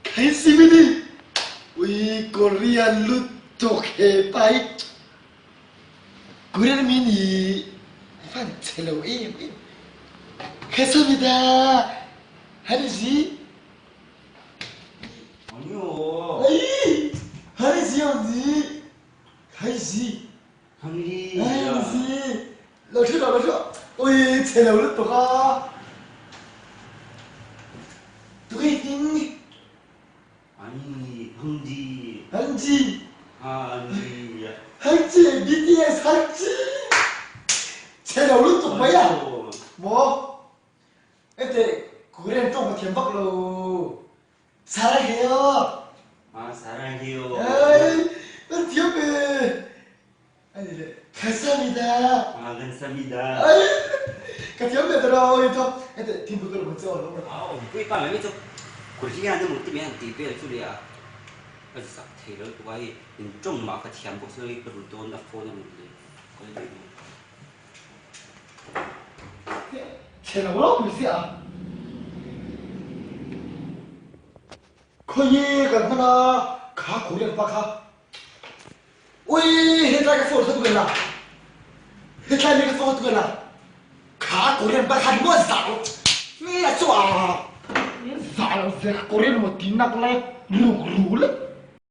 Khaisibidi ui Korean lutuk he pa hi Korean mi ni van chhe lo em em Khaisibida Hanji Ai Hanji Hanji Khaisi Hanji Lo thu lo thu ui chhe lo lutuk a Tui ding Hanji Hanji Hanji Hanji BTS Hanji Chhe lo lutuk mai a maw Ete Korean tawng ka thiam vak lo Saranghae Saranghae Ei kan thiam ve Ani le Khasamida Khasamida Ai ka thiam ve ta ro i tho Ete thingpui ka lo che aw lo A awmpui pa mai chu Korean emaw ti mai han tih vel chu le a a zak thei lo tuk a hei in tawng mah ka thiam bawk si lo hei ka ru dawn a phone a rawn leh kal daih mai. Chhe lo lo pui sia a. Khawi kan hman a kha Korean pa kha. Ui hetlai ka phone kha tu la. Hetlai mi ka phone tu la. Kha Korean pa kha mo za lo. Mi a chu a. Za lo ze Korean mo tin nak le ruk ru le.